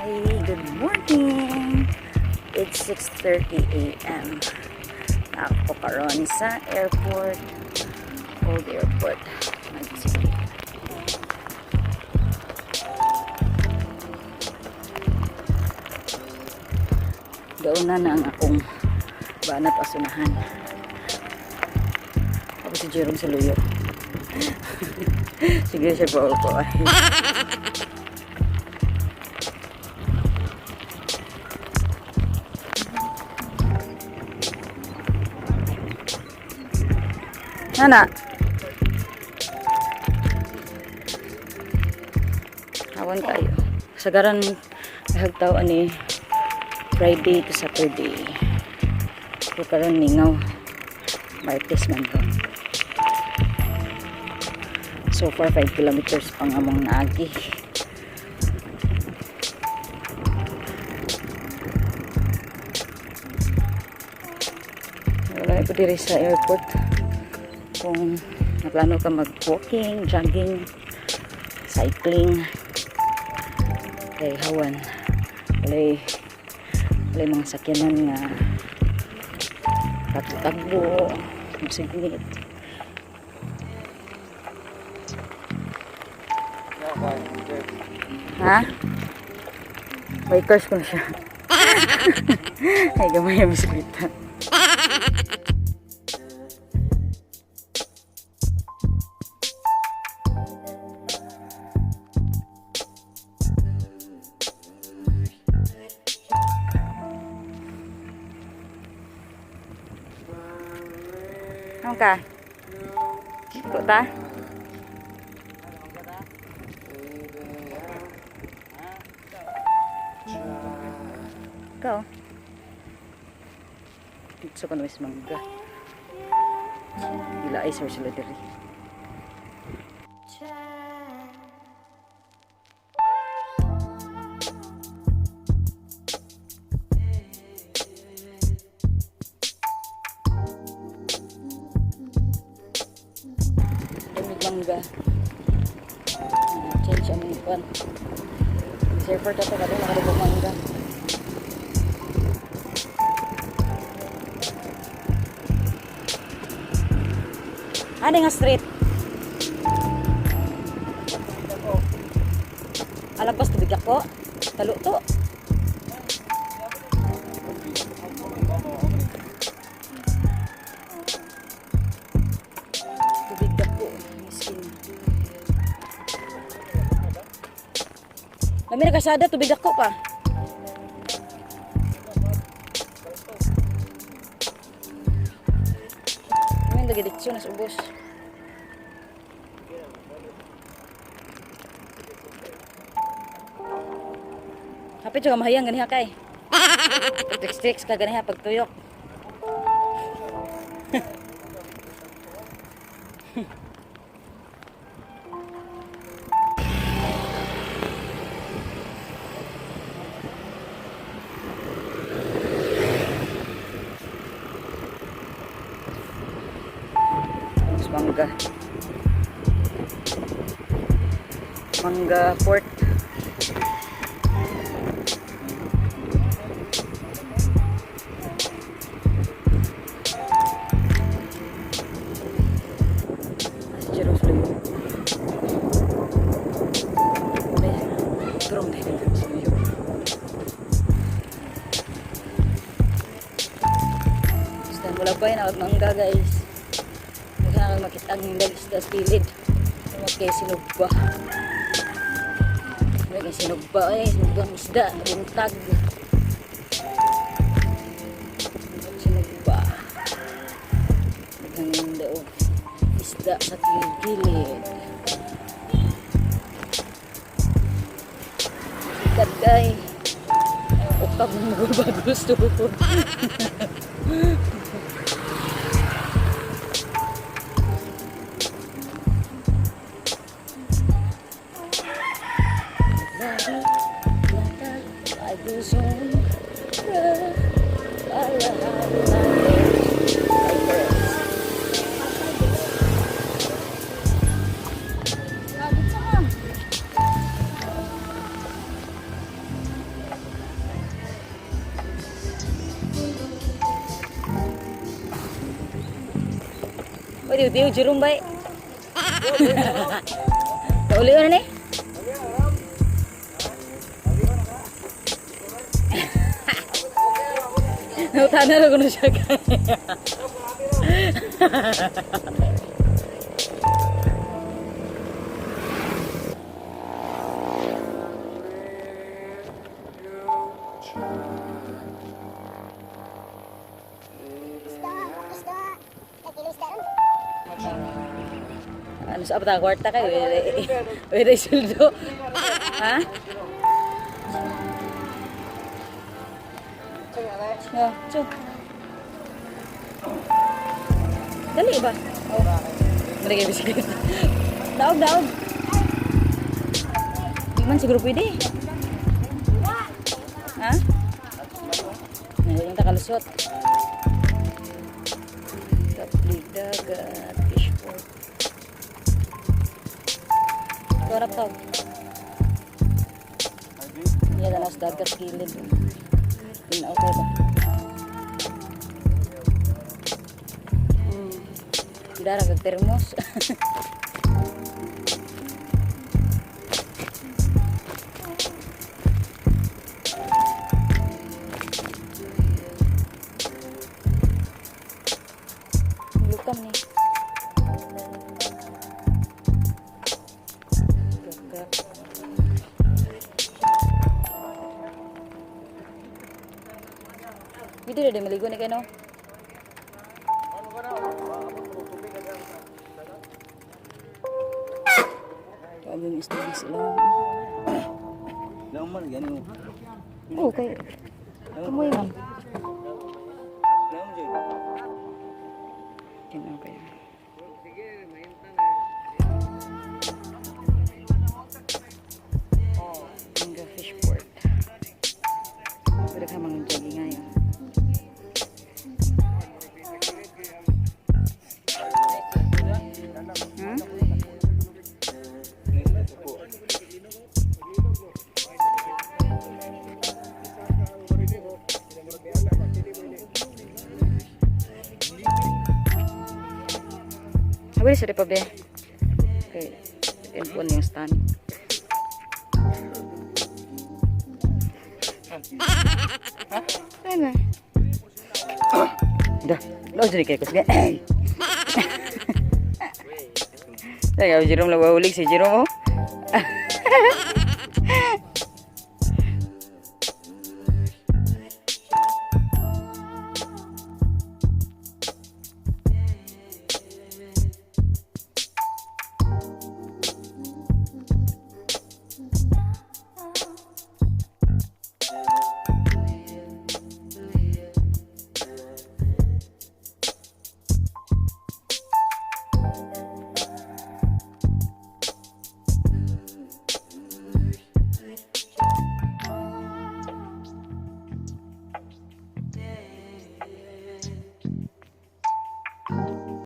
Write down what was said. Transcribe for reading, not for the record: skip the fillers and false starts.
Hi, good morning. It's 6:30 a.m. Ako karon sa airport, Old Airport, City. Gauna na ang akong banat asunahan. Ako si Jerome sa luyo. Sige siya pa ko ay. Nana. Awan kayo. Sagaran hagtaw ani Friday to Saturday. Pero karon ningaw. Martes man to. So far 5 kilometers pang among naagi. Wala ko diri sa airport kung naplano ka mag-walking, jogging, cycling, kay hawan, walay walay mga sakyanan nga tagbo, masigit. Ha? Bikers ko na siya. Ay, gamay ang bisikleta. Ano ka? Ko ta? Ikaw. Gusto ko na mas mangga. Ila ay sir sila diri. Damig mangga. Change ang kwan. Surfer ta to kadto nakadugog mangga. Ano nga street? Alagpas tubig ako. Talo to. Tubig ako. Miskin. Lami na kasada, tubig ako pa. Lami na diksyon nas ubos. Hapit juga mahayang ganiha kay. Text-text ka ganiha pagtuyok. Mas mangga. Mangga port. Si Jerome Sulayo. Ay, turong dahil ng Sulayo. Basta wala pa yun, awat mangga, guys. Huwag na kang makita ang isda sa gilid. Huwag kayo sinugba. Huwag kayo sinugba eh. Sinugba ang isda. Buntag. Sinugba. Daghang daog isda sa gilid. Sikat kay. Ukab ng bagus to. I goes on. La, la, la, la, la. Pwede, tiyo, Jerome ba? Kauli na ni? Nautana na ko na siya kaya. Isda, isda. Nagkilo isda ron. Ano sa abta kwarta kayo? Wala sweldo. Ha? Oh, chu. Dali ba? Oh. Dali kayo bisikleta. Daog, daog. Di man siguro pwede. Ha? Ngayon yung takalusot. Taplig dagat, fish port. Torap to. Yan na sa dagat gilid. Tinaw kayo ba? Dara kag termos. Lukam ni. Gagak. Dito na din maligo ni kayo, no? Kaming isda sila. Naman gani. Oo, kay... Kamoy man. Naman jud. Tinaw kayo. Mangga fish port. Pwede ka mga jogging ngayon. Hmm? Abri sa pa be. Okay. Inpon yung stand. Ano? Dah, lo jadi kayak kusga. Saya Jerome lah ulik si Jerome. Oh.